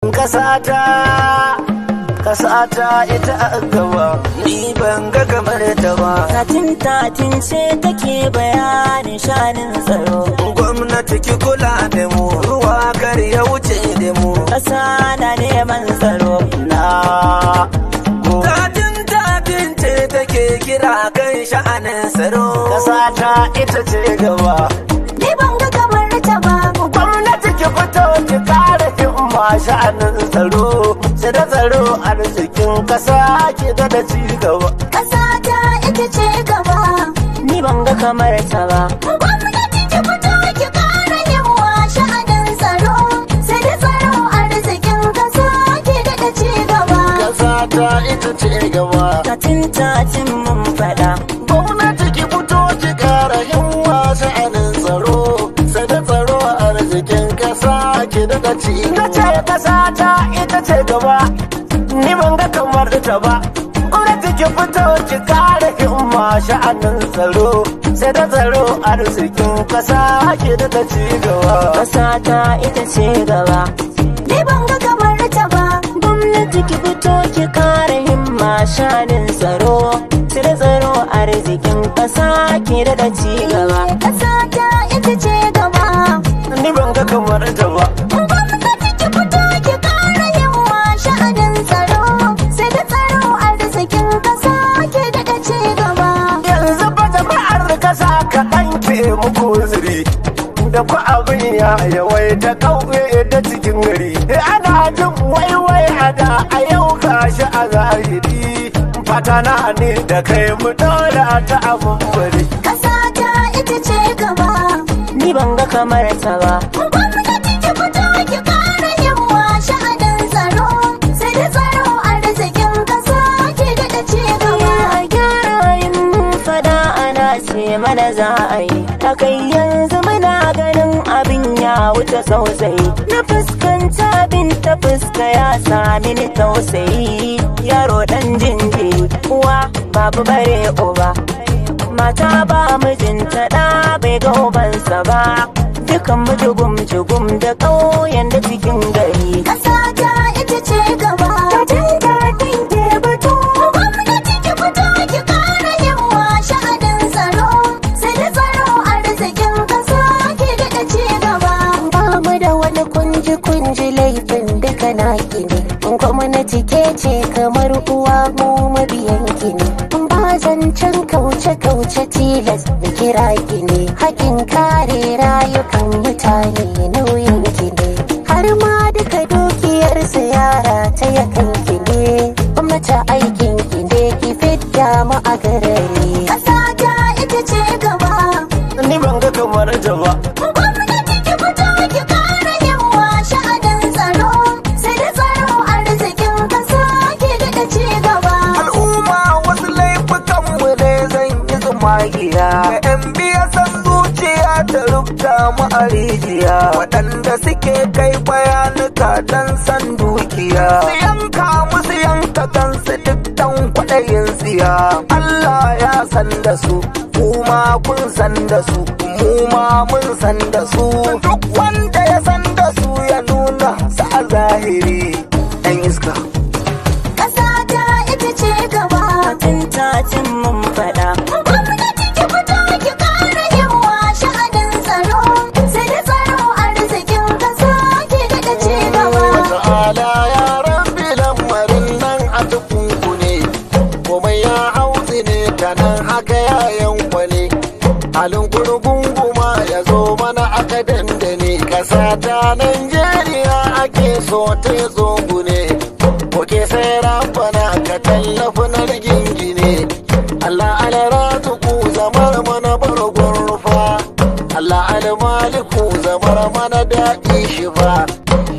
Kasata, kasata ita a gaba, ni ban ga kamar ta ba. Tatin tatin ce take bayanin shanin tsaro. Gwamnati ki kula da mu, ruwa kar ya wuce da mu. Ƙasa na neman tsaro. Na tatin tatin ce take kira kan sha'anin tsaro. Kasata ita ce gaba. Ni ban ga kamar ta ba. Gwamnati ki fito ki kare himma sha'anin tsaro, sai da tsaro arzikin kasa ki da da ci gaba. Ƙasa ta ita ce gaba. Ni ban ga kamar ta ba. Gwamnati ki fito ki ƙara himma sha'anin tsaro. Sai da tsaro arzikin ƙasa ke daɗa ci gaba. Kasa ta ita ce gaba. Tatin tatin mun faɗa. Gwamnati ki fito ki kara himma sha'anin tsaro, sai da tsaro arzikin kasa ki da da ci gaba. Ce kasa ta ita ce gaba, ni ban ga kamar ta ba. Gwamnati ki fito ki kara himma sha'anin tsaro, sai da tsaro arzikin kasa ki da da ci gaba. Ƙasa ta ita ce gaba. Ni ban ga kamar ta ba. Gwamnati ki fito ki kare himma shanin tsaro. Cire tsaro arzikin ƙasa ki da ci gaba. Ƙasa ta ita ce gaba. Ni ban ga kamar ta ba. Gwamnati ki fito ki ƙara himma sha'anin tsaro. Sai da tsaro arzikin ƙasa ke daɗa ci gaba. Yanzu ba jama'ar kasa kaɗan ke muku zuri. Da ku abin ya yawaita ƙauye da cikin gari. Ana jin waiwai a da a yau gashi a zahiri. Fata na ne da kai mu dora ta abun bari. Ƙasa ta ita ce gaba. Ni ban ga kamar ta ba. Gwamnati ki fito ki ƙara himma sha'anin tsaro. Sai da tsaro arzikin ƙasa ke daɗa ci gaba. A gyara yin mun fada ana ce mana za a yi. Takai yanzu muna ganin abin ya wuce sosai. Na fuskanta abin ta fuska ya sami ni tausayi. Yaro dan jinjiri, uwa babu bare uba. Mata ba mijinta ɗa bai ga ubansa ba. Dukan mu jugum jugum da ƙauyen da cikin gari. Ƙasa ta ita ce gaba. Tatin tatin ke batu. Gwamnati ki fito ki ƙara himma sha'anin tsaro. Sai da tsaro arzikin ƙasa ke daɗa ci gaba. Ba mu da wani kunji-kunji, laifin duka naki ne. Gwamnati ke ce kamar uwa, mu mabiyan ki ne. Ba zancen kauce-kauce, tilas mu kira ki ne. Hakin kare rayukan mutane nauyin ki ne, har ma duka dukiyar su yara ta yakan ki ne. Gwamnati, aikin ki ne ki fidda mu a garari. Ƙasa ta ita ce gaba. Ni ban ga kamar ta ba. Gwamnati ki fito ki ƙara himma sha'anin tsaro. Sai da tsaro arzikin ƙasa ke daɗa ci gaba. Al'umma, wasu laifukan mu ne zan yi tsumagiya ga yan biya san zuciya ta rubuta mu a rijiya, waɗanda suke kai bayanuka dan san dukiya, su yanka musu yanka kansu duk dan kwaɗayin tsiya. Allah ya san da su, kuma kun san da su, mu ma mun san da su. Duk wanda ya san da su ya nuna su a zahiri, 'yan iska. Ƙasa ta ita ce gaba. Tatin tatin mun faɗa. Gwamnati ki fito ki ƙara himma sha'anin tsaro. Sai da tsaro arzikin ƙasa ke daɗa ci gaba. Ta'ala ya rabbi, lamarin nan a tukunku ne, komai ya hautsi ne ta nan haka ya yankwane. Halin gurgunguma ya zo mana aka dandane, kasa ta Najeriya ake so ta tsogune. Koke sai rabbana ka tallafi na rigingine. Allah alaratuku zamar mana bargon rufa. Allah almaliku zamar mana daɗi shifa.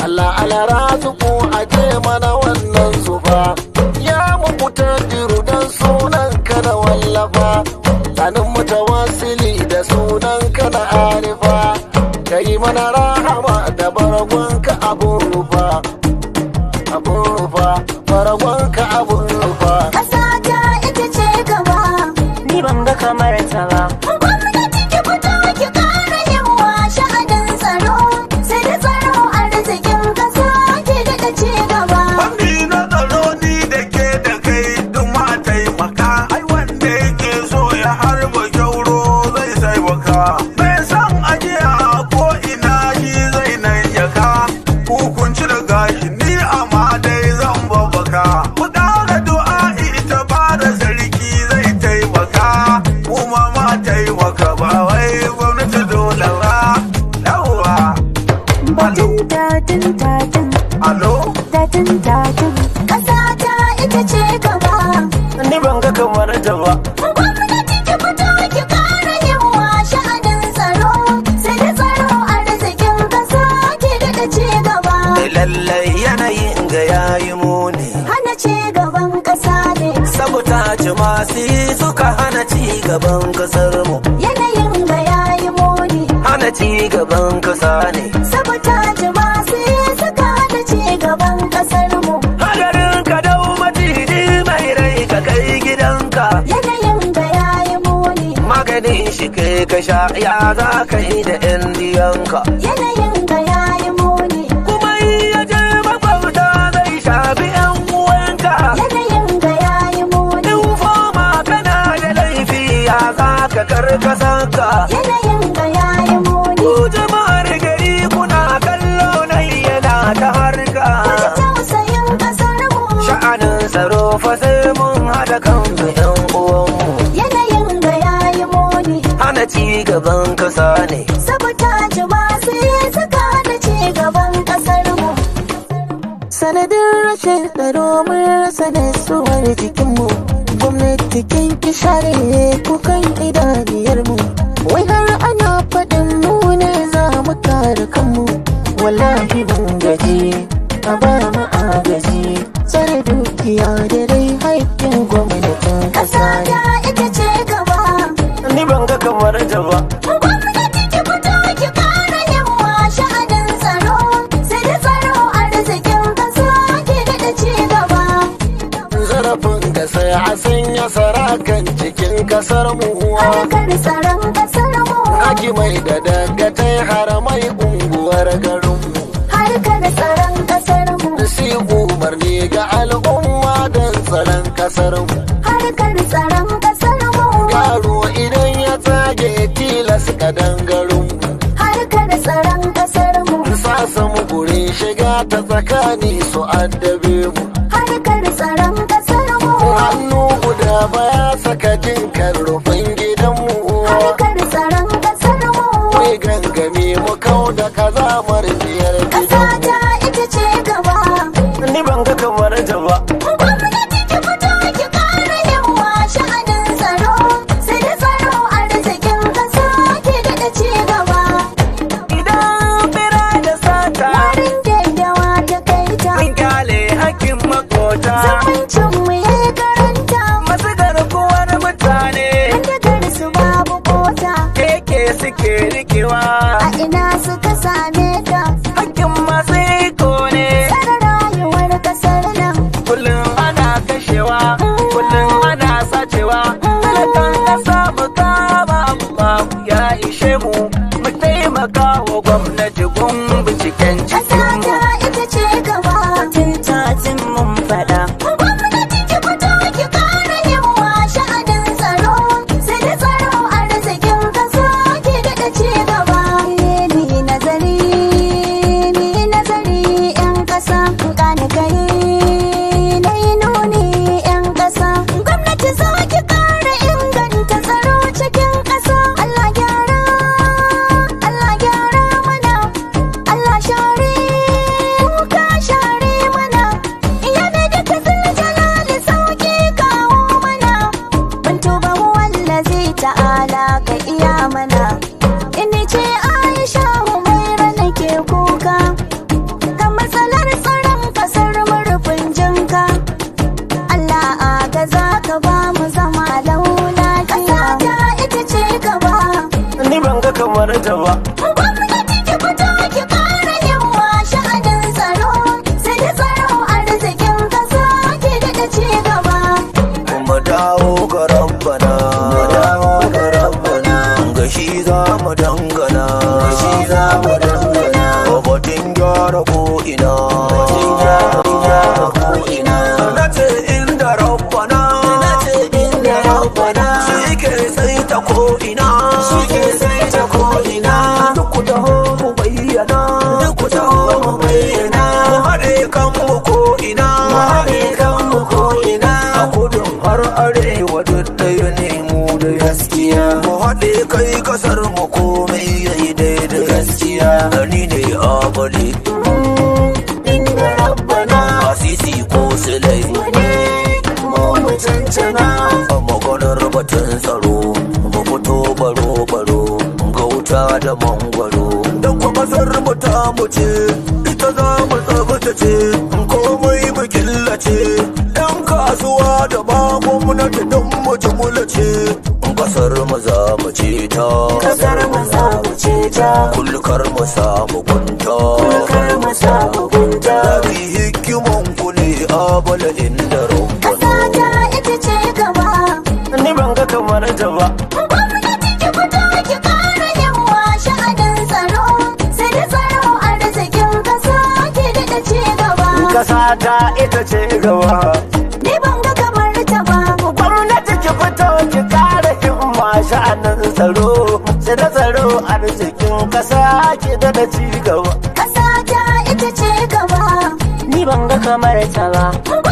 Allah alarazuku aje mana wannan zufa. Ya muku dan sunan ka na wallafa. Sanin mutawassili da sunan ka na arifa. Kai mana rahama da bargon ka abun rufa. Abun rufa, bargon ka abun rufa. Ƙasa ta ita ce gaba. Ni ban ga kamar ta ba. Gwamnati ki fito ki ƙara himma sha'anin tsaro. Sai da tsaro arzikin ƙasa ke daɗa zuga shi ni amma dai zan babbaka. Mu ƙara du'a'i ita ba da sarki zai taimaka. Mu ma ma taimaka ba wai gwamnati dole ba. Yawwa. Batun tatin tatin Alo. tatin tatin. Ƙasa ta ita ce gaba. Ni ban ga kamar ta ba. Gwamnati ki fito ki ƙara himma sha'anin tsaro. Sai da tsaro arzikin ƙasa ke daɗa ci gaba. Lallai yanayin ga yayi muni. Hana ci gaban ƙasa ne. Sabotaji masu yi suka hana ci gaban kasar mu. Yanayin ga yayi muni. Hana ci gaban kasa ne. Sabotaji masu yi suka hana ci gaban ƙasar mu. Hadarin ka dau maciji mai rai ka kai gidanka. Yanayin ga yayi muni. Maganin shi kai ka sha ya za ka yi da yan diyanka. Yanayin ga yayi muni. Kuma in ya je makwabta zai shafi yan uwanka. Yanayin ga yayi muni. In foma kana da laifi ya za ka karkasanka. Yanayin ga yayi muni. Ku jama'ar gari kuna kallo nan yana ta harka. Ku ji tausayin ƙasar mu. Sha'anin tsaro fa sai mun haɗa kan mu yan uwanmu. Yanayin ga yayi muni. Hana ci gaban kasa ne. Sabotaji masu yi suka hana ci gaban ƙasar mu. Sanadin rashin tsaro mun rasa nutsuwar jikinmu. Gwamnati kin ki share kukan idaniyarmu. Wai har ana faɗin mu ne za mu kare kanmu. Wallahi mun gaji, a ba mu agaji. Tsare dukiya da dai haƙƙin gwamnatin Ƙasa ƙasa ne. ta ita ce gaba. Ni ban ga kamar ta ba. Gwamnati ki fito ki ƙara himma sha'anin tsaro. Sai da tsaro arzikin ƙasa ke daɗa ci gaba. Zarafin ka sai a sanya sarakan cikin kasar mu. Harkar tsaron ƙasar mu. Hakimai da dagatai haramai unguwar garinmu. Harkar tsaron ƙasar mu. Si umarni ga al'umma don tsaron kasar mu. Harkar tsaron ƙasar mu. Yaro idan ya tsage tilas ka dangarin mu. Harkar tsaron ƙasar mu. Sasa mu gurin shiga ta tsakani su addabe mu. Harkar tsaron ƙasar mu. Hannu guda baya saka jinkar rufin gidanmu. Harkar tsaron ƙasar mu. Mai gangami mu kau da kazamar biyar Ƙasa gidanmu. ta ita ce gaba. Ni ban ga kamar ta ba. Gwamnati ki fito ki ƙara himma sha'anin tsaro. Sai da tsaro arzikin ƙasa ke daɗa ci gaba. Idan bira da sata Warin daddawa ta kai ta. mun kyale hakkin makota. Zumuncin mu ya yi karanta. Masu garkuwar mutane Bindigar su babu kota. keke suke rikewa. A ina suka same ta. Hakkin masu iko ne. Tsare rayuwar ƙasar nan. Kullum ana kashewa, kullum ana sacewa. Talakan ƙasa mu kama mu ba mu ya ishe mu. Mu taimaka wa gwamnati gun binciken Ƙasa cikinmu. ta ita ce gaba. Tatin tatin mun faɗa. Gwamnati ki fito ki ƙara himma sha'anin tsaro. Sai da tsaro arzikin ƙasa ke daɗa ci gaba. Ni nazari, ni nazari 'yan ƙasa. Ƙani kai, na yi nuni 'yan ƙasa. Gwamnati za ki ƙara inganta tsaro cikin ƙasa. Allah gyara, Allah gyara mana. Allah share, kuka share mana. Yana da kasar jalali sauki kawo mana. Ban tuba wallazi ta'ala ka iya mana. Ini ce Aisha Humaira nake kuka. Ga matsalar tsaron kasar murfin jinka. Allah agaza ka ba mu zama launa. Ƙasa ta ita ce gaba. Ni ban ga kamar ta ba. Gwamnati ki fito ki ƙara himma sha'anin tsaro. Sai da tsaro arzikin ƙasa ke daɗa ci gaba. Mu dawo ga rabbana, mu dawo ga rabbana, ga shi za mu dangana, ga shi za mu dangana. Batun gyara ko ina, batun gyara ko ina. Na ce inda rabbana, na ce inda rabbana, shi ke saita ko ina, shi ke saita ko ina. da mangwaro. Don kwa kasar mu ta mu ce, ita za mu tsabtace, komai mu killace. Yan kasuwa da ma gwamnati don mu ci mulace. Kasar mu za mu ce ta. Kasar mu za mu ce ta. Kulkar mu samu gunta. Kulkar mu samu gunta. Zabi hikiman ku ne abala inda Ƙasa rabbana. ta ita ce gaba. Ni ban ga kamar ta ba. Gwamnati ki fito ki ƙara himma sha'anin tsaro. Sai da tsaro arzikin ƙasa ke daɗa ci gaba. Kasa ta ita ce gaba. Ni ban ga kamar ta ba. Gwamnati ki fito ki kara himma sha'anin tsaro. Sai da tsaro arzikin kasa ki da ci gaba. Ƙasa ta ita ce gaba. Ni ban ga kamar ta ba. Gwamnati